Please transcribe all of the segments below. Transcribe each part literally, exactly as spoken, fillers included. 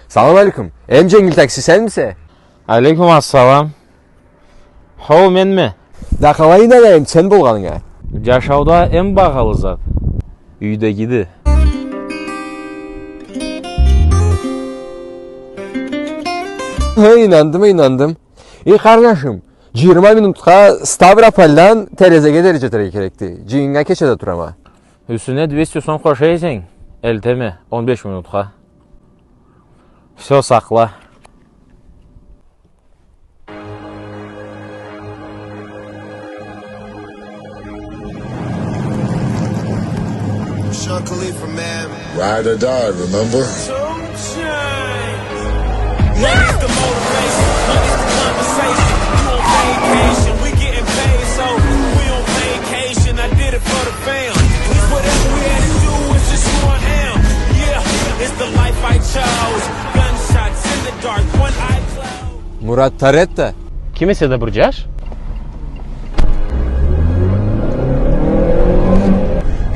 Салам алейкум. Эм дженгил такси сенмисе? Алейкум ассалам. Хоу, менме. Да къалай ийнанайым сен болгъанынга? Джашауда эм багъалы зат юйдегиди. Хы, ийнандым, ийнандым. Эй, къарнашым, джыйырма минутха Ставропольдан Терезеге дери джетерге керекди. Джыйыннга кече да турама. Юсюне двести сом къоша эсенг, элтеме он беш минутха. Всё, сакъла. Sean Khalifa, man. Ride or die, remember? Money's the motivation, money's the conversation. You on vacation, we getting paid, so we on vacation. I did it for the fam. Whatever we had to do was just who I am. Yeah, it's the life I chose. Gunshots in the dark, one eye closed. Мурат Торетто. Ким эсе да бир джаш.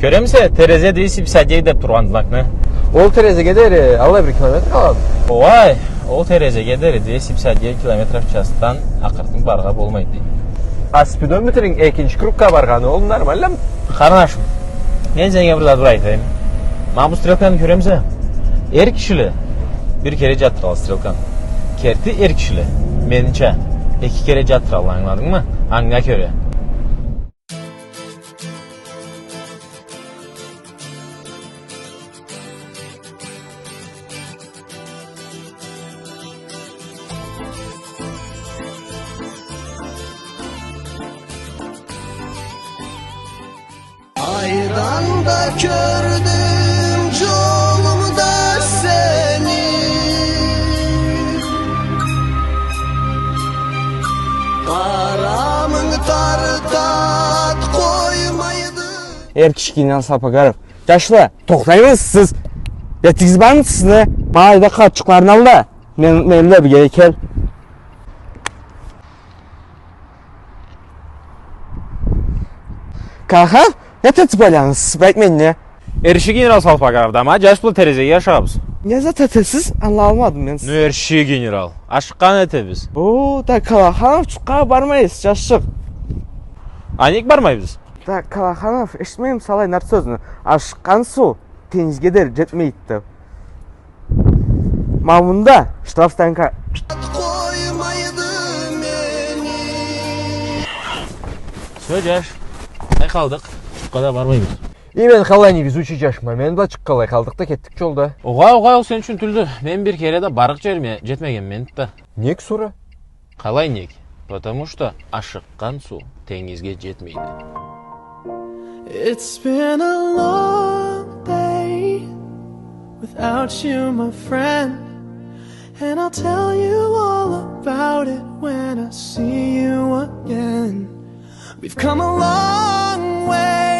Кёремисе, Терезе двести пятьдесят девять деп тургъан знакны? Ол Терезеге дери аллай бир километр къалады. Ой, ол Терезеге дери двести пятьдесят девять километров часдан акъыртын баргъа болмайды. А спидометринг экинчи кругга баргъаны, ол нормальнамы? Къарнашым, мен сеннге бир зат бир айтайым. Ма бу стрелканы кёремисе? Эр кишиле бир кере джатдыралла стрелканы. Керти эр кишиле, менича, эки кере джатдыралла, ангыладынгмы? Анга кёре. Айдан да кёрдюм джолумда сени. Къарамынг тартад, къоймайды. Эр киши генерал Сапагаров. Джашла, тохтаймысыз сиз? Этигиз бармысыз сизни? Ма айда, къарчыкъланы ал да. Мен, мени бла бирге кел. Каха, не тетип айланасыз, бир айт меннге. Эр киши генерал Сапагаров да, ма джаш бла Терезеге ашыгъабыз. Не зат этесиз, ангыламадым мен. Ну, эр киши генерал. Ашыкъгъан этебиз. О, да Калаханов джукъгъа бармайбыз, джашчыкъ. А нек бармайбыз? Да, Калаханов, эшитмеймисе алай нарт сёзню? Ашыкъгъан суу тенгизге дери джетмейди деп. Ма мында, штрафстоянка. Всё, джаш, ай къалдыкъ. Джукъгъа да бармайбыз. И мен къалай невезучий джашма, мен бла джукъ къалай къалдыкъ да кетдик джолда. Огъай, огъай, ол сен ючюн тюлдю. Мен бир кере да барыкъ джериме джетмегенме да. Нек сора? Къалай нек? Потому что ашыкъгъан суу тенгизге джетмейди. It's been a long day without you, my friend, and I'll tell you all about it when I see you again. We've come a long way.